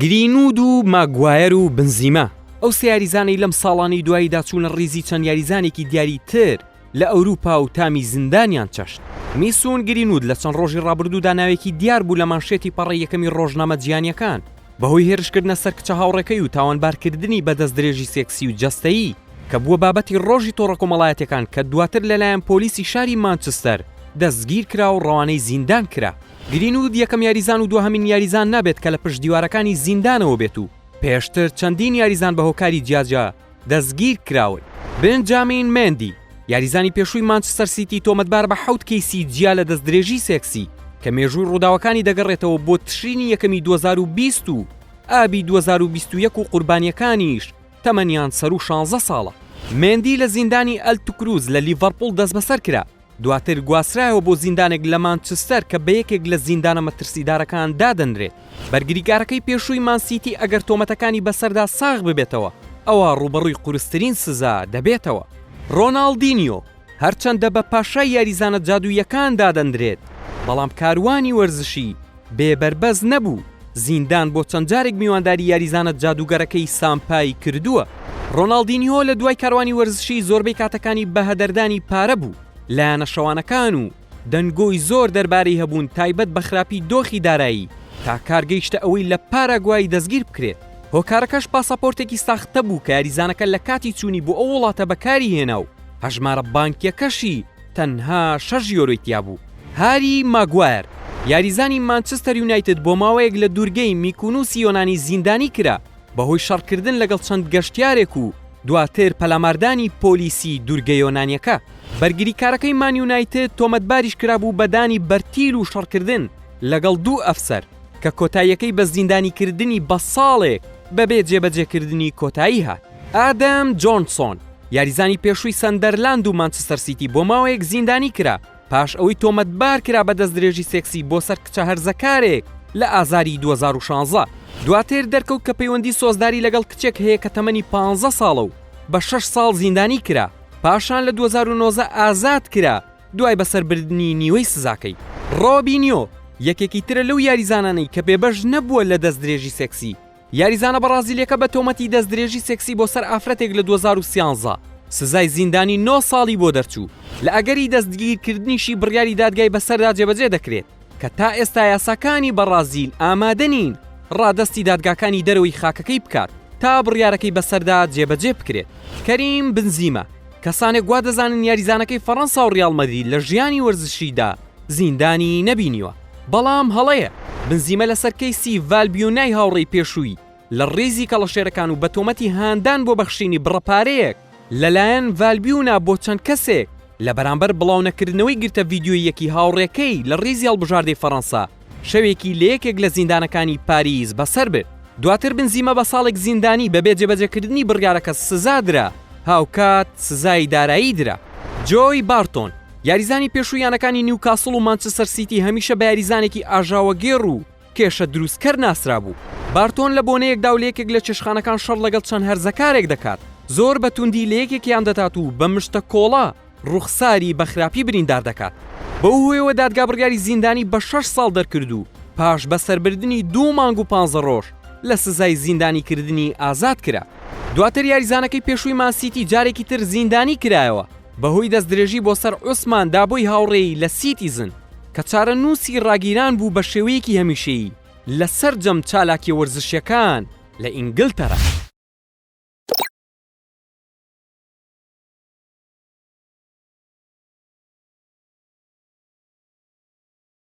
گرینوود و ماگوایەر و بنزیمە، ئەو سێ یاریزانەی لەم ساڵانەی دواییدا چوونە ڕیزی چەند یاریزانێکی دیاری تر لە ئەوروپا و تامی زیندانیان چەشت. میسون گرینوود لە چەند ڕۆژی ڕابردوودا ناوێکی دیار بوو لە مانشێتی پەڕەی یەکەمی ڕۆژنامە جیهانییەکان بەهۆی هێرشکردنە سەر کچە هاوڕێکەی و تاوانبارکردنی بە دەستدرێژی سێکسی و جەستەیی کە بووە بابەتی ڕۆژی تۆڕە کۆمەڵایەتیەکان کە دواتر لەلایەن پۆلیسی شاری مانچستەر دەستگیرکرا و ڕەوانەی زیندان کرا. گرینوود یەکەم یاریزان و دواهەمین یاریزان نابێت کە لە پشت دیوارەکانی زیندانەوە بێت و پێشتر چەندین یاریزان بە هۆکاری جیاجیا دەستگیرکراون. بنجامین مێندی، یاریزانی پێشووی مانچستەر سیتی تۆمەتبار بە حەوت کەیسی جیا لە دەستدرێژی سێکسی کە مێژووی ڕووداوەکانی دەگەڕێتەوە بۆ تشرینی یەکەمی 2020 و ئابی 2021 و قوربانییەکانیش تەمەنیان سەروو شانزە ساڵە. مێندی لە زیندانی ئەلتکروز لە لیڤەرپوڵ دەستبەسەر کرا، دواتر گواسترایەوە بۆ زیندانێک لە مانچستەر کە بە یەکێک لە زیندانە مەترسیدارەکان دادەنرێت. بەرگریکارەکەی پێشووی مان سیتی ئەگەر تۆمەتەکانی بەسەردا ساغ ببێتەوە، ئەوا ڕووبەڕووی قورسترین سزا دەبێتەوە. ڕۆناڵدینیۆ، هەرچەندە بە پاشای یاریزانە جادووییەکان دادەنرێت، بەڵام کاروانی وەرزشی بێ بەربەست نەبوو، زیندان بۆ چەند جارێک میوانداری یاریزانە جادووگەرەکەی سامپای کردووە. ڕۆناڵدینیۆ لە دوای کاروانی وەرزشی زۆربەی کاتەکانی بە هەدەردانی پارە بوو لە یانە شەوانەکان و دەنگۆی زۆر دەربارەی هەبوون تایبەت بە خراپی دۆخی دارایی تا کار گەیشتە ئەوەی لە پاراگوای دەستگیر بکرێت. هۆکارەکەش پاساپۆرتێکی ساختە بوو کە یاریزانەکە لە کاتی چوونی بۆ ئەو وڵاتە بەکاری هێنا و هەژمارە بانکییەکەشی تەنها شەش یۆرۆی تیابوو. هاری ماگوایەر، یاریزانی مانچستەر یونایتد بۆ ماوەیەک لە دوورگەی میکونوسی یۆنانی زیندانی کرا بەهۆی شەڕکردن لەگەڵ چەند گەشتیارێک و دواتر پەلاماردانی پۆلیسی دوورگە یۆنانیەکە. بەرگریکارەکەی مان یونایتد تۆمەتباریش کرابوو بە دانی بەرتیل و شەڕکردن لەگەڵ دوو ئەفسەر کە کۆتاییەکەی بە زیندانیکردنی بە ساڵێک بەبێ جێبەجێکردنی کۆتایی هات. ئادەم جۆنسۆن، یاریزانی پێشووی سەندەرلاند و مانچستەر سیتی بۆ ماوەیەک زیندانی کرا پاش ئەوەی تۆمەتبار کرا بە دەستدرێژی سێکسی بۆ سەر کچە هەرزەکارێک لە ئازاری 2016. دواتر دەرکەوت کە پەیوەندی سۆزداری لەگەڵ کچێک هەیە کە تەمەنی 15 ساڵە و بە شەش ساڵ زیندانی کرا، پاشان لە 2019 ئازاد کرا دوای بەسەربردنی نیوەی سزاکەی. ڕۆبینیۆ یەکێکی ترە لەو یاریزانانەی کە بێبەش نەبووە لە دەستدرێژی سێکسی، یاریزانە بەڕازیلیەکە بە تۆمەتی دەستدرێژی سێکسی بۆ سەر ئافرەتێک لە 2013 سزای زیندانی نۆ ساڵی بۆ دەرچوو، لە ئەگەری دەستگیرکردنیشی بڕیاری دادگای بەسەردا جێبەجێ دەکرێت کە تا ئێستا یاساکانی بەڕازیل ئامادە نین ڕادەستی دادگاکانی دەرەوەی خاکەکەی بکات تا بڕیارەکەی بەسەردا جێبەجێ بکرێت. کەریم بنزیمە، کەسانێک وا دەزانن یاریزانەکەی فەڕەنسا و ڕیاڵ مەدرید لە ژیانی وەرزشیدا زیندانی نەبینیوە، بەڵام هەڵەیە، بنزیمە لەسەر کەیسی ڤالبیونای هاوڕێی پێشووی لە ڕیزی کەڵەشێرەکان و بە تۆمەتی هاندان بۆ بەخشینی بڕە پارەیەک لەلایەن ڤالبیونا بۆ چەند کەسێک لە بەرامبەر بڵاونەکردنەوەی گرتە ڤیدیۆییەکی هاوڕێکەی لە ڕیزی هەڵبژاردەی فەڕەنسا شەوێکی لە یەکێک لە زیندانەکانی پاریس بەسەر برد. دواتر بنزیمە بە ساڵێک زیندانی بەبێ جێبەجێکردنی بڕیارەکە سزا درا، هاوکات سزای دارایی درا. جۆی بارتۆن، یاریزانی پێشووی یانەکانی نیوکاسڵ و مانچستەر سیتی هەمیشە بە یاریزانێکی ئاژاوەگێڕ و کێشە دروستکەر ناسرابوو. بارتۆن لە بۆنەیەکدا و لە یەکێک لە چێشتخانەکان شەڕ لەگەڵ چەند هەرزەکارێک دەکات، زۆر بە توندی لە یەکێکیان دەدات و بە مشتە کۆڵا ڕوخساری بە خراپی بریندار دەکات. بەو هۆیەوە دادگا بڕیاری زیندانی بە شەش ساڵ دەرکرد و پاش بەسەربردنی دوو مانگ و پانزە ڕۆژ لە سزای زیندانیکردنی ئازاد کرا. دواتر یاریزانەکەی پێشووی مان سیتی جارێکی تر زیندانی کرایەوە بەهۆی دەستدرێژی بۆ سەر عوسمان دابۆی هاوڕێی لە سیتیزن کە چارەنووسی ڕاگیران بوو بە شێوەیەکی هەمیشەیی لە سەرجەم چالاکیە وەرزشیەکان لە ئینگلتەرا.